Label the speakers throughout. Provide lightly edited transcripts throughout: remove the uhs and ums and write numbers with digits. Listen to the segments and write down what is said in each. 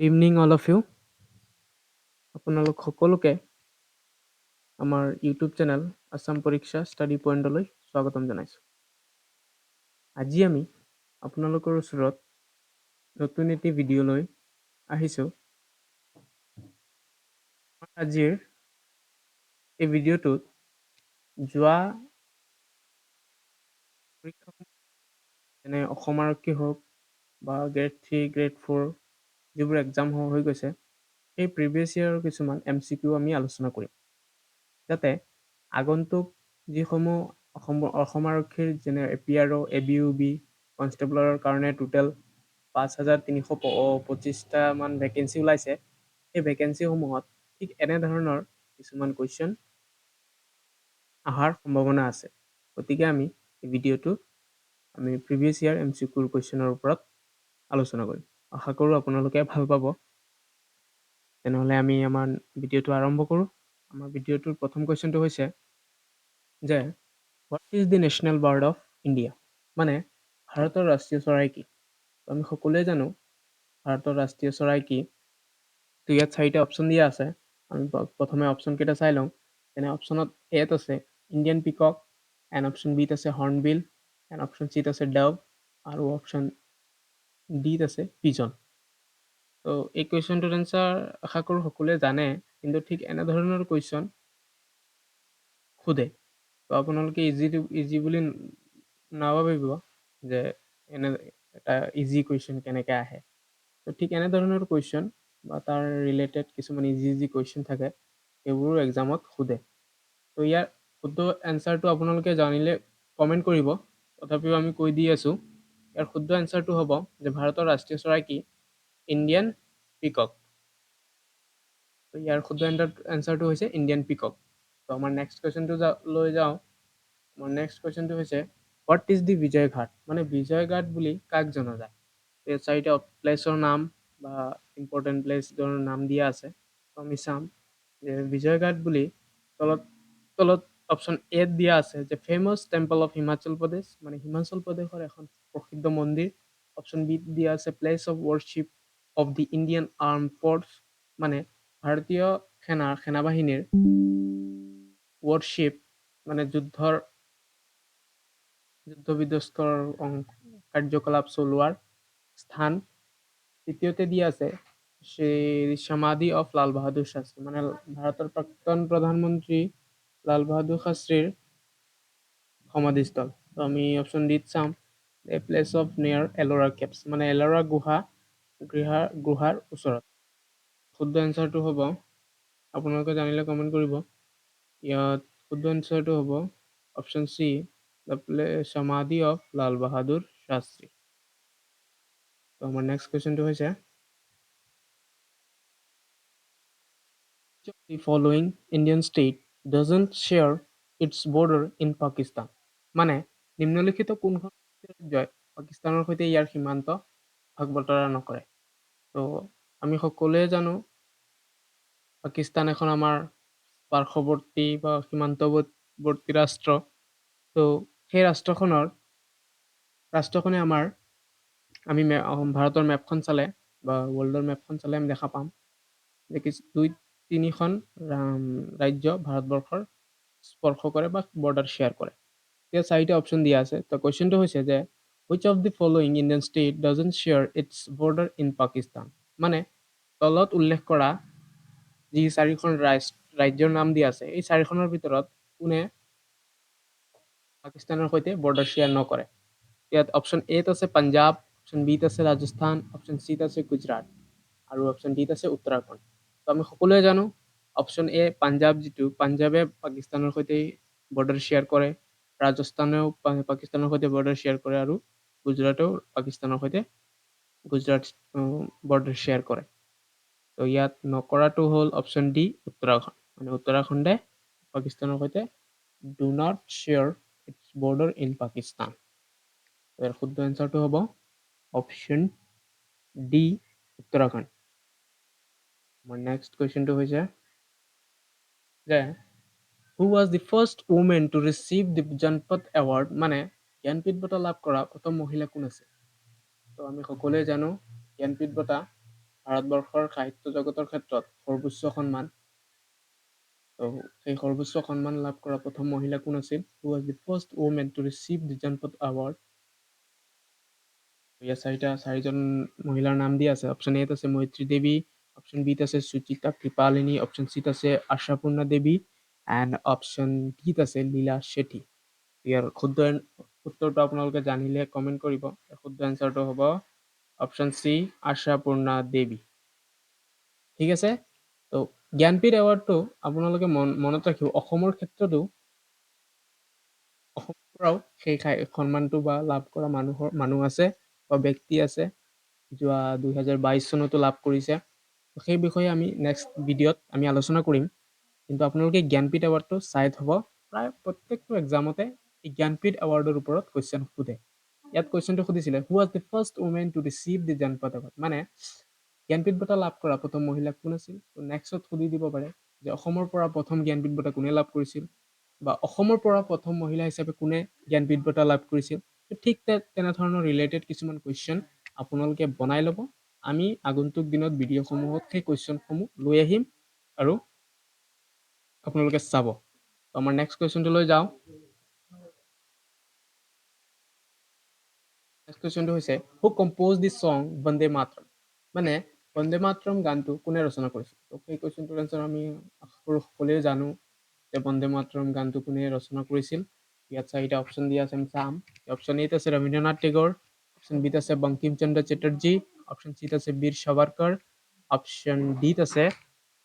Speaker 1: Evening all of you. আপোনালোক সকলোকে আমাৰ ইউটিউব চেনেল আছাম পৰীক্ষা ষ্টাডি পইণ্টলৈ স্বাগতম জনাইছোঁ। আজি আমি আপোনালোকৰ ওচৰত নতুন এটি ভিডিঅ' লৈ আহিছোঁ। আজিৰ এই ভিডিঅ'টোত যোৱা পৰীক্ষা, যেনে অসম আৰক্ষী হওক বা গ্ৰেড 3, গ্ৰেড 4, যিবোৰ এক্সাম হৈ গৈছে, সেই প্ৰিভিয়াছ ইয়েৰৰ কিছুমান এমচিকিউ আমি আলোচনা কৰিম, যাতে আগন্তুক যিসমূহ অসম আৰক্ষীৰ, যেনে এপিআৰঅ', এবিইউবি, কনষ্টেবলৰ কাৰণে টোটেল 5325টামান ভেকেঞ্চি ওলাইছে, সেই ভেকেঞ্চিসমূহত ঠিক এনেধৰণৰ কিছুমান কুৱেশ্যন অহাৰ সম্ভাৱনা আছে। গতিকে আমি এই ভিডিঅ'টো আমি প্ৰিভিয়াছ ইয়াৰ এমচিকিউৰ কুৱেশ্যনৰ ওপৰত আলোচনা কৰিম। আশা কৰোঁ আপোনালোকে ভাল পাব। তেনেহ'লে আমি আমাৰ ভিডিঅ'টো আৰম্ভ কৰোঁ। আমাৰ ভিডিঅ'টোৰ প্ৰথম কুৱেশ্যনটো হৈছে যে "What is the national bird of India?" মানে ভাৰতৰ ৰাষ্ট্ৰীয় চৰাই কি? আমি সকলোৱে জানো ভাৰতৰ ৰাষ্ট্ৰীয় চৰাই কি। তো ইয়াত চাৰিটা অপশ্যন দিয়া আছে। আমি প্ৰথমে অপশ্যন কেইটা চাই লওঁ। যেনে অপশ্যনত এত আছে ইণ্ডিয়ান পিকক, এণ্ড অপশ্যন বিত আছে হৰ্ণবিল, এণ্ড অপশ্যন চিত আছে ডাভ আৰু অপশ্যন ডিত আছে পিজন। তো এই কুৱেশ্যনটোৰ এনচাৰ আশা কৰোঁ সকলোৱে জানে, কিন্তু ঠিক এনেধৰণৰ কুৱেশ্যন সোধে। তো আপোনালোকে ইজি বুলি নাভাবিব যে এনে এটা ইজি কুৱেশ্যন কেনেকৈ আহে। তো ঠিক এনেধৰণৰ কুৱেশ্যন বা তাৰ ৰিলেটেড কিছুমান ইজি ইজি কুৱেশ্যন থাকে, সেইবোৰো এক্সামত সোধে। তো ইয়াৰ শুদ্ধ এনচাৰটো আপোনালোকে জানিলে কমেণ্ট কৰিব। তথাপিও আমি কৈ দি আছোঁ, ইয়াৰ শুদ্ধ এনচাৰটো হ'ব যে ভাৰতৰ ৰাষ্ট্ৰীয় চৰাই কি? Indian peacock. তো ইয়াৰ শুদ্ধ এনচাৰটো হৈছে ইণ্ডিয়ান পিকক। তো আমাৰ নেক্সট কুৱেশ্যনটো লৈ যাওঁ। আমাৰ নেক্সট কুৱেশ্যনটো হৈছে "What is the Vijay Ghat?" মানে বিজয় ঘাট বুলি কাক জনা যায়? ইয়াত চাৰিটা প্লেচৰ নাম বা ইম্পৰ্টেণ্ট প্লেচৰ নাম দিয়া আছে। তো আমি চাম যে বিজয় ঘাট বুলি তলত অপশ্যন এত দিয়া আছে যে famous temple of Himachal Pradesh, মানে হিমাচল প্ৰদেশৰ এখন প্ৰসিদ্ধ মন্দিৰ। অপশ্যন বিত দিয়া আছে place of worship of the Indian Armed Force, মানে ভাৰতীয় সেনাবাহিনীৰ ৱৰশ্বিপ, মানে যুদ্ধ বিধ্বস্তৰ কাৰ্যকলাপ চলোৱাৰ স্থান। তৃতীয়তে দিয়া আছে সমাধি অফ লাল বাহাদুৰ শাস্ত্ৰী, মানে ভাৰতৰ প্ৰাক্তন প্ৰধানমন্ত্ৰী লাল বাহাদুৰ শাস্ত্ৰীৰ সমাধিস্থল। তো আমি অপশ্যন ডিত চাম a place of near Ellora Caves, মানে এলোৰা গুহাৰ ওচৰত। শুদ্ধ এনচাৰটো হ'ব, আপোনালোকে জানিলে কমেণ্ট কৰিব, ইয়াত শুদ্ধ এনচাৰটো হ'ব option C, the samadhi of Lal Bahadur Shastri. তো আমাৰ নেক্সট কুৱেশ্যনটো হৈছে "The following Indian state doesn't share its border in Pakistan?" মানে নিম্নলিখিত কোনখন ৰাজ্যই পাকিস্তানৰ সৈতে ইয়াৰ সীমান্ত ভাগ বতৰা নকৰে? তো আমি সকলোৱে জানো পাকিস্তান এখন আমাৰ পাৰ্শ্বৱৰ্তী বা সীমান্তৱৰ্তী ৰাষ্ট্ৰ। তো সেই ৰাষ্ট্ৰখনে আমাৰ আমি ভাৰতৰ মেপখন চালে বা ৱৰ্ল্ডৰ মেপখন চালে আমি দেখা পাম যে কিছু দুই তিনিখন ৰাজ্য ভাৰতবৰ্ষৰ স্পৰ্শ কৰে বা বৰ্ডাৰ শ্বেয়াৰ কৰে। এতিয়া চাৰিটা অপশ্যন দিয়া আছে। তো কুৱেশ্যনটো হৈছে যে "Which of the following Indian state doesn't share its border in Pakistan?" মানে তলত উল্লেখ কৰা যি চাৰিখন ৰাজ্যৰ নাম দিয়া আছে, এই চাৰিখনৰ ভিতৰত কোনে পাকিস্তানৰ সৈতে বৰ্ডাৰ শ্বেয়াৰ নকৰে? ইয়াত অপশ্যন এত আছে পাঞ্জাৱ, অপশ্যন বিত আছে ৰাজস্থান, অপশ্যন চিত আছে গুজৰাট আৰু অপশ্যন ডিত আছে উত্তৰাখণ্ড। তো আমি সকলোৱে জানো অপশ্যন এ পাঞ্জাৱ, যিটো পাঞ্জাৱে পাকিস্তানৰ সৈতে বৰ্ডাৰ শ্বেয়াৰ কৰে, ৰাজস্থানেও পাকিস্তানৰ সৈতে বৰ্ডাৰ শ্বেয়াৰ কৰে আৰু গুজৰাটেও পাকিস্তানৰ সৈতে গুজৰাট বৰ্ডাৰ শ্বেয়াৰ কৰে। তো ইয়াত নকৰাটো হ'ল অপশ্যন ডি উত্তৰাখণ্ড, মানে উত্তৰাখণ্ডে পাকিস্তানৰ সৈতে do not share its border in Pakistan। ইয়াৰ শুদ্ধ এনচাৰটো হ'ব অপশ্যন ডি উত্তৰাখণ্ড। আমাৰ নেক্সট কুৱেশ্যনটো হৈছে যে "Who was the first woman to receive the Jnanpith Award?" মানে জ্ঞানপীঠ বঁটা লাভ কৰা প্ৰথম মহিলা কোন আছিল? তো আমি সকলোৱে জানো জ্ঞানপীঠ বঁটা ভাৰতৰ ভাৰতবৰ্ষৰ সাহিত্য জগতৰ ক্ষেত্ৰত সৰ্বোচ্চ সন্মান। তো সেই সৰ্বোচ্চ সন্মান লাভ কৰা প্ৰথম মহিলা কোন আছিল? Who was the first woman to receive the Jnanpith Award? ইয়াত চাৰিজন মহিলাৰ নাম দিয়া আছে। অপশ্যন এত আছে মৈত্ৰী দেৱী, অপশ্যন বিত আছে সুচিতা কৃপালিনী, অপশ্যন চিত আছে আশাপূৰ্ণা দেৱী এণ্ড অপশ্যন ডিত আছে লীলা শেঠী। ইয়াৰ শুদ্ধ উত্তৰটো আপোনালোকে জানিলে কমেণ্ট কৰিব। শুদ্ধ এনচাৰটো হ'ব অপশ্যন চি, আশাপূৰ্ণা দেৱী। ঠিক আছে। তো জ্ঞানপীঠ এৱাৰ্ডটো আপোনালোকে মনত ৰাখিব, অসমৰ ক্ষেত্ৰতো, অসমৰ পৰাও সেই সন্মানটো বা লাভ কৰা মানুহ আছে বা ব্যক্তি আছে। যোৱা 2022 চনতো লাভ কৰিছে। সেই বিষয়ে আমি নেক্সট ভিডিঅ'ত আমি আলোচনা কৰিম। কিন্তু আপোনালোকে জ্ঞানপীঠ এৱাৰ্ডটো চাই থ'ব। প্ৰায় প্ৰত্যেকটো এক্সামতে এই জ্ঞানপীঠ এৱাৰ্ডৰ ওপৰত কুৱেশ্যন সোধে। ইয়াত কুৱেশ্যনটো সুধিছিলে, "Who was the first woman to receive the Jnanpith Award?" মানে জ্ঞানপীঠ বঁটা লাভ কৰা প্ৰথম মহিলা কোন আছিল? ত' নেক্সটত সুধি দিব পাৰে যে অসমৰ পৰা প্ৰথম জ্ঞানপীঠ বঁটা কোনে লাভ কৰিছিল বা অসমৰ পৰা প্ৰথম মহিলা হিচাপে কোনে জ্ঞানপীঠ বঁটা লাভ কৰিছিল। ঠিক তেনেধৰণৰ ৰিলেটেড কিছুমান কুৱেশ্যন আপোনালোকে বনাই ল'ব। আমি আগন্তুক দিনত ভিডিঅ'সমূহত সেই কুৱেশ্যনসমূহ লৈ আহিম আৰু আপোনালোকে চাব। আমাৰ নেক্সট কুৱেশ্যনটোলৈ যাওঁ। নেক্সট কুৱেশ্যনটো হৈছে, "Who composed the song Vande Mataram?" মানে বন্দে মাতৰম গানটো কোনে ৰচনা কৰিছিল? ত' সেই কুৱেশ্যনটোৰ এনচাৰ আমি আশা কৰোঁ সকলোৱে জানো যে বন্দে মাতৰম গানটো কোনে ৰচনা কৰিছিল। ইয়াত চাৰিটা অপশ্যন দিয়া আছে, আমি চাম। অপশ্যন এত আছে ৰবীন্দ্ৰনাথ টেগৰ, অপশ্যন বিত আছে বংকিম চন্দ্ৰ চেটাৰ্জী, অপশ্যন চিত আছে বীৰ সাভাৰকাৰ, অপশ্যন ডিত আছে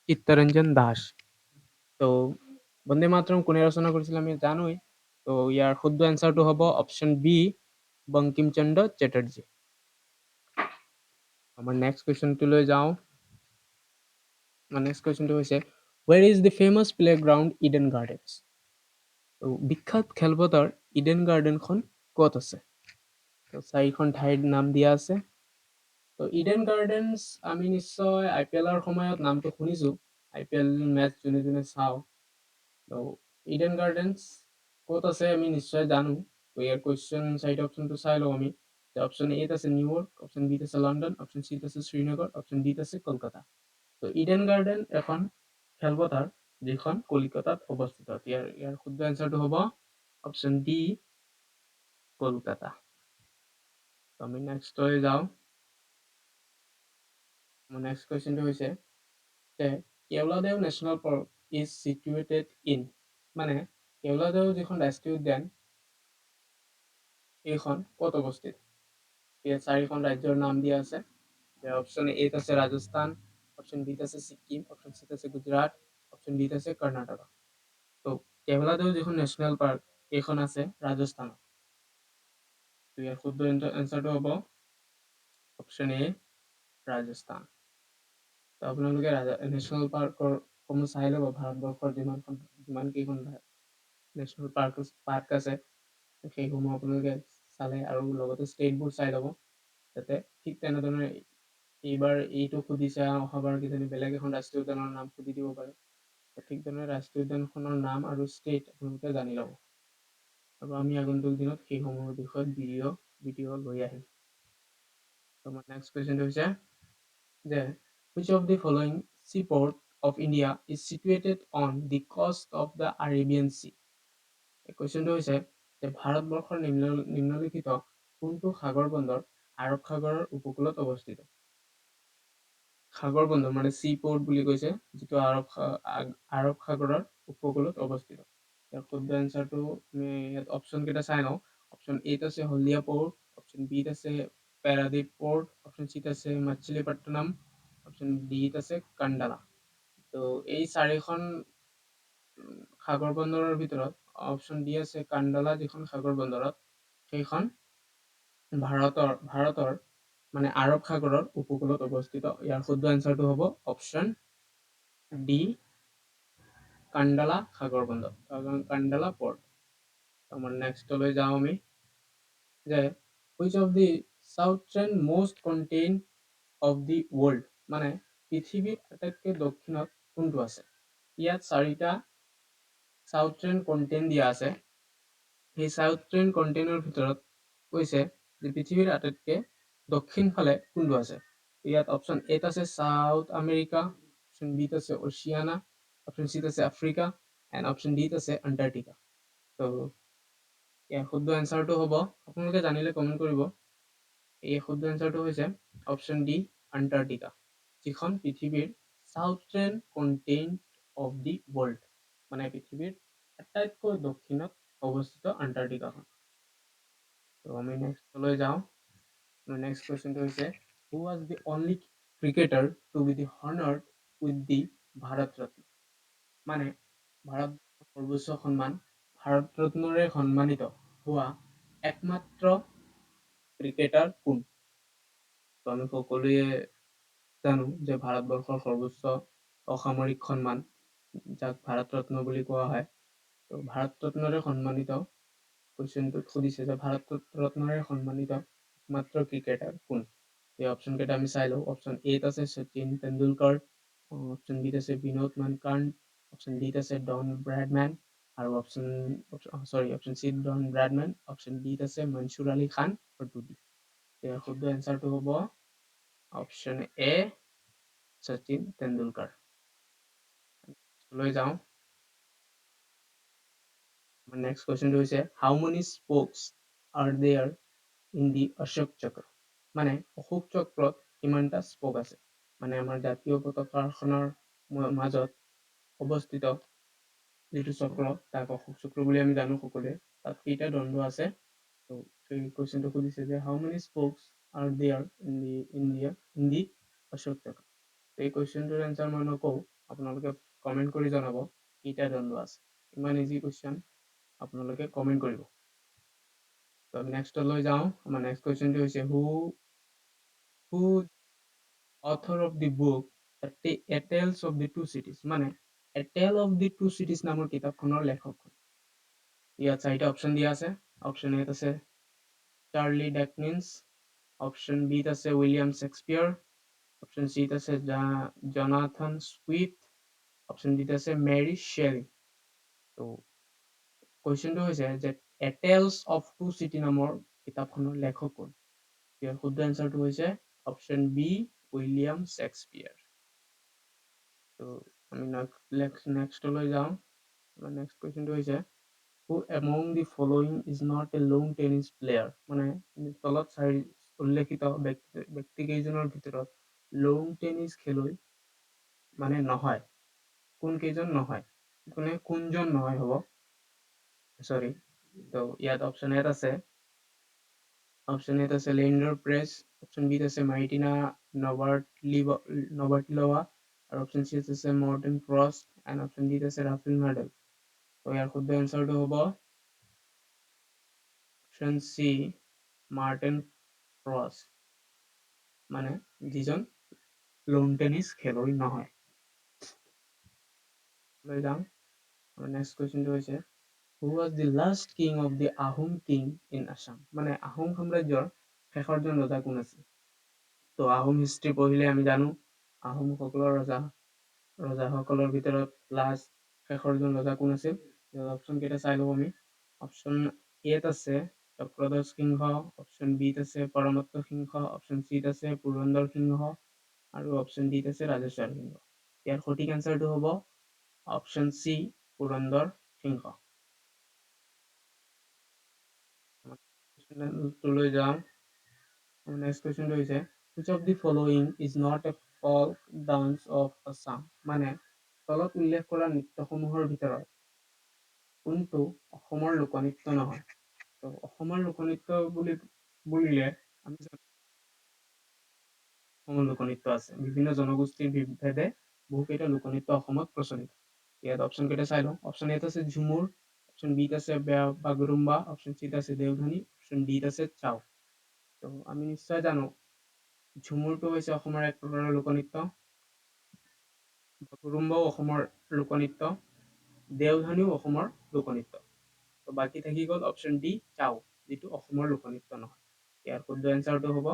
Speaker 1: চিত্তৰঞ্জন দাস। ত' বন্দে মাতৰম কোনে ৰচনা কৰিছিল আমি জানোৱেই। ত' ইয়াৰ শুদ্ধ এনচাৰটো হ'ব অপশ্যন বি, বংকিম চন্দ্ৰ চেটাৰ্জী। আমাৰ নেক্সট কুৱেশ্যনটোলৈ যাওঁ। আমাৰ নেক্সট কুৱেশ্যনটো হৈছে, "Where is the famous playground Eden Gardens?" বিখ্যাত খেলপথাৰ ইডেন গাৰ্ডেনখন ক'ত আছে? তো চাৰিখন ঠাইৰ নাম দিয়া আছে। তো ইডেন গাৰ্ডেনছ আমি নিশ্চয় আই পি এলৰ সময়ত নামটো শুনিছোঁ, আই পি এল মেচ যোনে যোনে চাওঁ। তো ইডেন গাৰ্ডেনছ ক'ত আছে আমি নিশ্চয় জানো। তো ইয়াৰ কুৱেশ্যন চাৰিটা অপশ্যনটো চাই লওঁ আমি। অপশ্যন এত আছে নিউয়ৰ্ক, অপশ্যন বিত আছে লণ্ডন, অপশ্যন চিত আছে শ্ৰীনগৰ, অপশ্যন ডিত আছে কলকাতা। তো ইডেন গাৰ্ডেন এখন খেলপথাৰ যিখন কলিকতাত অৱস্থিত। ইয়াৰ শুদ্ধ এনচাৰটো হ'ব অপশ্যন ডি, কলকাতা। আমি নেক্সটলৈ যাওঁ। নেক্সট কুৱেশ্যনটো হৈছে যে "Keoladeo National Park is situated in", মানে কেওলাদেও যিখন ৰাষ্ট্ৰীয় উদ্যান, এইখন ক'ত অৱস্থিত? ইয়াত চাৰিখন ৰাজ্যৰ নাম দিয়া আছে। অপশ্যন এত আছে ৰাজস্থান, অপশ্যন বিত আছে ছিকিম, অপশ্যন চিত আছে গুজৰাট, অপশ্যন ডিত আছে কৰ্ণাটকা। তো কেওলাদেও যিখন নেশ্যনেল পাৰ্ক, এইখন আছে ৰাজস্থানত। ইয়াৰ শুদ্ধ এনচাৰটো হ'ব অপশ্যন এ, ৰাজস্থান। তো আপোনালোকে নেশ্যনেল পাৰ্কৰ সমূহ চাই ল'ব। ভাৰতবৰ্ষৰ যিমানকেইখন নেশ্যনেল পাৰ্ক আছে, সেইসমূহ আপোনালোকে চালে আৰু লগতে ষ্টেটবোৰ চাই ল'ব, যাতে ঠিক তেনেধৰণে এইবাৰ এইটো সুধিছে, অহাবাৰ কিজানি বেলেগ এখন ৰাষ্ট্ৰীয় উদ্যানৰ নাম সুধি দিব পাৰে। ঠিক তেনেদৰে ৰাষ্ট্ৰীয় উদ্যানখনৰ নাম আৰু ষ্টেট আপোনালোকে জানি ল'ব আৰু আমি আগন্তুক দিনত সেইসমূহৰ বিষয়ত ভিডিঅ' লৈ আহিম। আমাৰ নেক্সট কুৱেশ্যনটো হৈছে যে, "Which of the following seaport of India is situated on the coast of the Arabian Sea?" এই কুৱেশ্যনটো হৈছে যে ভাৰতবৰ্ষৰ নিম্নলিখিত কোনটো সাগৰ বন্দৰ আৰৱ সাগৰৰ উপকূলত অৱস্থিত? সাগৰ বন্দৰ মানে চি পৰ্ট বুলি কৈছে, যিটো আৰৱ সাগৰৰ উপকূলত অৱস্থিত। ইয়াৰ শুদ্ধ এনচাৰটো আমি ইয়াত অপশ্যন কেইটা চাই লওঁ। অপশ্যন এত আছে হলদিয়া পৰ্ট, অপশ্যন বিত আছে পাৰাদ্বীপ পৰ্ট, অপশ্যন চিত আছে মছলিপট্টনম, অপশ্যন ডিত আছে কাণ্ডালা। তো এই চাৰিখন সাগৰ বন্দৰৰ ভিতৰত অপশ্যন ডি আছে কাণ্ডালা, যিখন সাগৰ বন্দৰত, সেইখন ভাৰতৰ মানে আৰৱ সাগৰৰ উপকূলত অৱস্থিত। ইয়াৰ শুদ্ধ এনচাৰটো হ'ব অপশ্যন ডি, কাণ্ডালা সাগৰ বন্দৰ, কাণ্ডালা পৰ্ট। আমাৰ নেক্সটলৈ যাওঁ আমি যে, "Which of the southernmost continent of the world?" মানে পৃথিৱীৰ আটাইতকৈ দক্ষিণত কোনটো আছে? ইয়াত চাৰিটা চাউথাৰ্ণ কণ্টিনেণ্ট দিয়া আছে। সেই চাউথাৰ্ণ কণ্টিনেণ্টৰ ভিতৰত কৈছে যে পৃথিৱীৰ আটাইতকৈ দক্ষিণ ফালে কোনটো আছে। ইয়াত অপশ্যন এত আছে চাউথ আমেৰিকা, অপশ্যন বিত আছে অচিয়ানা, অপশ্যন চিত আছে আফ্ৰিকা এণ্ড অপশ্যন ডিত আছে এণ্টাৰ্কটিকা। ত' ইয়াৰ শুদ্ধ এনচাৰটো হ'ব, আপোনালোকে জানিলে কমেণ্ট কৰিব। এই শুদ্ধ এনচাৰটো হৈছে অপশ্যন ডি এণ্টাৰ্কটিকা, যিখন পৃথিৱীৰ southern continent of the world, মানে পৃথিৱীৰ আটাইতকৈ দক্ষিণত অৱস্থিত এণ্টাৰ্কটিকাখন। ত' আমি নেক্সটলৈ যাওঁ। নেক্সট কুৱেশ্যনটো হৈছে who was the only cricketer to be the honoured with the Bharat Ratna? মানে ভাৰত সৰ্বোচ্চ সন্মান ভাৰত ৰত্নৰে সন্মানিত হোৱা একমাত্ৰ ক্ৰিকেটাৰ কোন? তো আমি সকলোৱে জানো যে ভাৰতবৰ্ষৰ সৰ্বোচ্চ অসামৰিক সন্মান, যাক ভাৰত ৰত্ন বুলি কোৱা হয়। তো ভাৰত ৰত্নৰে সন্মানিত, কুৱেশ্যনটোত সুধিছে যে ভাৰত ৰত্নৰে সন্মানিত একমাত্ৰ ক্ৰিকেটাৰ কোন? এই অপশ্যন কেইটা আমি চাই লওঁ। অপশ্যন এত আছে শচীন তেণ্ডুলকাৰ, অপশ্যন বিত আছে বিনোদ মানকাড, অপশ্যন ডিত আছে ডন ব্ৰেডমেন আৰু অপশ্যন, চৰি, অপশ্যন চিত ডন ব্ৰেডমেন, অপশ্যন ডিত আছে মনচুৰ আলী খান আৰু ডুডি। ইয়াৰ শুদ্ধ এনচাৰটো হ'ব অপশ্যন এ শচীন তেণ্ডুলকাৰ। লৈ যাওঁ। নেক্সট কুৱেশ্যনটো হৈছে how many spokes are there in the Ashok Chakra? মানে অশোক চক্ৰত কিমানটা স্প'ক আছে? মানে আমাৰ জাতীয় পতাকাখনৰ মাজত অৱস্থিত যিটো চক্ৰ, তাক অশোক চক্ৰ বুলি আমি জানো সকলোৱে। তাত কেইটা দণ্ড আছে? ত' সেই কুৱেশ্যনটো সুধিছে যে how many spokes are there in the Ashok Chakra? এই কুৱেশ্যনটোৰ এনচাৰ মই নকওঁ, আপোনালোকে কমেণ্ট কৰি জনাব কেইটা দণ্ড আছে। ইমান ইজি কুৱেশ্যন, আপোনালোকে কমেণ্ট কৰিব। তো আমি নেক্সটলৈ যাওঁ। আমাৰ নেক্সট কুৱেশ্যনটো হৈছে who author of the book A Tales of the Two Cities? মানে A Tale of the Two Cities নামৰ কিতাপখনৰ লেখক কোন? ইয়াত চাৰিটা অপশ্যন দিয়া আছে। অপশ্যন এত আছে চাৰ্লি ডিকেন্স, অপশ্যন বিত আছে উইলিয়াম শেক্সপিয়াৰ, অপশ্যন চিত আছে জনাথন চুইফ্ট, অপশ্যন ডিত আছে মেৰী শ্বেলি। ত' কুৱেশ্যনটো হৈছে যে A Tales of Two City নামৰ কিতাপখনৰ লেখক কোন? ইয়াৰ শুদ্ধ এনচাৰটো হৈছে অপশ্যন বি উইলিয়াম শেক্সপিয়াৰ। ত' আমি নেক্সটলৈ যাওঁ। নেক্সট কুৱেশ্যনটো হৈছে who among the following is not a lawn tennis player? মানে তলত চাৰি উল্লেখিত ব্যক্তিকেইজনৰ ভিতৰত লন টেনিছ খেলুৱৈ মানে নহয় কোন কেইজন নহয়, কোনে কোনজন নহয় হ'ব, চৰি। তো ইয়াত অপশ্যন এত আছে লিয়েণ্ডাৰ পেজ, অপশ্যন বিত আছে মাৰ্টিনা নভাৰ্টিলোভা আৰু অপশ্যন চিত আছে মৰ্টেন ফ্ৰষ্ট এণ্ড অপশ্যন ডিত আছে ৰাফেল নাডেল। তো ইয়াৰ শুদ্ধ এনচাৰটো হ'ব অপশ্যন চি মাৰ্টেন ফ্ৰষ্ট, মানে যিজন লন টেনিছ খেলুৱৈ নহয়। লৈ যাওঁ। নেক্সট কুৱেশ্যনটো হৈছে who was the last king of the Ahom king in Assam? মানে আহোম সাম্ৰাজ্যৰ শেষৰজন ৰজা কোন আছিল? তো আহোম হিষ্ট্ৰী পঢ়িলে আমি জানো আহোমসকলৰ ৰজাসকলৰ ভিতৰত লাষ্ট শেষৰজন ৰজা কোন আছিল। অপশ্যন কেইটা চাই লওঁ আমি। অপশ্যন এত আছে চক্ৰধ্বজ সিংহ, অপশ্যন বিত আছে পৰমত্ত সিংহ, অপশ্যন চিত আছে পুৰন্দৰ সিংহ আৰু অপশ্যন ডিত আছে ৰাজেশ্বৰ সিংহ। ইয়াৰ সঠিক এনচাৰটো হ'ব অপশ্যন চি পুৰন্দৰ সিংহ। লৈ যাওঁ। নেক্সট কুৱেশ্যনটো হৈছে which of the following is not a folk dance of Assam? মানে তলত উল্লেখ কৰা নৃত্যসমূহৰ ভিতৰত কোনটো অসমৰ লোকনৃত্য নহয়? তো অসমৰ লোকনৃত্য বুলি বুলিলে আমি অসমৰ লোকনৃত্য আছে, বিভিন্ন জনগোষ্ঠীৰ ভেদে বহুকেইটা লোকনৃত্য অসমত প্ৰচলিত। ইয়াত অপশ্যন কেইটা চাই লওঁ। অপশ্যন এত আছে ঝুমুৰ, অপশ্যন বিত আছে বাগৰুম্বা, অপশ্যন চিত আছে দেওধানী, অপশ্যন ডিত আছে চাও। তো আমি নিশ্চয় জানো ঝুমুৰটো হৈছে অসমৰ এক প্ৰকাৰৰ লোকনৃত্য, বাগৰুম্বাও অসমৰ লোকনৃত্য, দেওধানীও অসমৰ লোকনৃত্য। তো বাকী থাকি গ'ল অপশ্যন ডি চাও, যিটো অসমৰ লোকনৃত্য নহয়। ইয়াৰ শুদ্ধ এনচাৰটো হ'ব,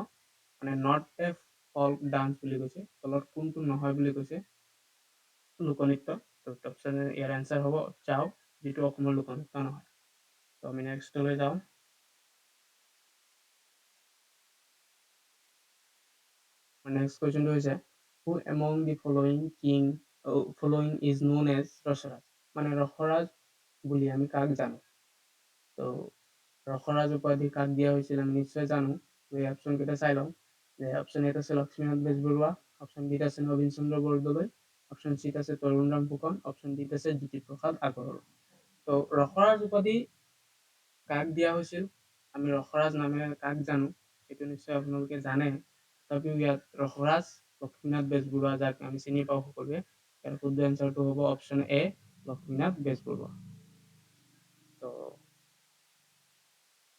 Speaker 1: মানে not a folk dance বুলি কৈছে, তলত কোনটো নহয় বুলি কৈছে লোকনৃত্য। তো অপশ্যন ইয়াৰ এনচাৰ হ'ব চাও, যিটো অসমৰ লোকনৃত্য নহয়। তো আমি নেক্সটলৈ যাওঁ। নেক্সট কুৱেশ্যনটো হৈছে, who among the following is known as Rasaraj? মানে ৰসৰাজ বুলি আমি কাক জানো? ত' ৰসৰাজ উপাধি কাক দিয়া হৈছিল আমি নিশ্চয় জানো। এই অপশ্যন কেইটা চাই লওঁ যে অপশ্যন এত আছে লক্ষ্মীনাথ বেজবৰুৱা, অপশ্যন বিত আছে নবীন চন্দ্ৰ বৰদলৈ, অপশ্যন চিত আছে তৰুণৰাম ফুকন, অপশ্যন ডিত আছে জ্যোতিপ্ৰসাদ আগৰৱালা। ত' ৰসৰাজ উপাধি কাক দিয়া হৈছিল, আমি ৰসৰাজ নামেৰে কাক জানো, সেইটো নিশ্চয় আপোনালোকে জানে। তথাপিও ইয়াত ৰসৰাজ লক্ষ্মীনাথ বেজবৰুৱা, যাক আমি চিনি পাওঁ সকলোৱে। ইয়াৰ শুদ্ধ এনচাৰটো হ'ব অপশ্যন এ, লক্ষ্মীনাথ বেজবৰুৱা। ত'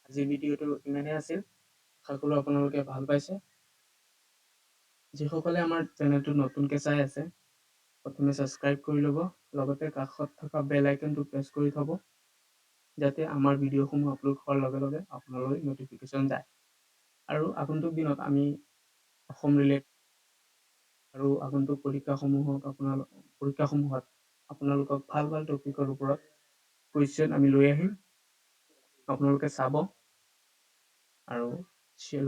Speaker 1: আজিৰ ভিডিঅ'টো ইমানেই আছিল। আশা কৰোঁ আপোনালোকে ভাল পাইছে। যিসকলে আমাৰ চেনেলটো নতুনকৈ চাই আছে, প্ৰথমে ছাবস্ক্ৰাইব কৰি ল'ব, লগতে কাষত থকা বেল আইকনটো প্ৰেছ কৰি থ'ব, যাতে আমাৰ ভিডিঅ'সমূহ আপলোড হোৱাৰ লগে লগে আপোনালৈ ন'টিফিকেশ্যন যায়। আৰু আগন্তুক দিনত আমি অসম ৰিলেটেড আৰু আগন্তুক পৰীক্ষাসমূহত আপোনালোকক ভাল ভাল টপিকৰ ওপৰত কুৱেশ্যন আমি লৈ আহিম। আপোনালোকে চাব আৰু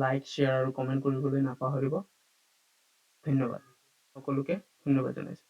Speaker 1: লাইক, শ্বেয়াৰ আৰু কমেণ্ট কৰিবলৈ নাপাহৰিব। ধন্যবাদ সকলোকে, ধন্যবাদ জনাইছোঁ।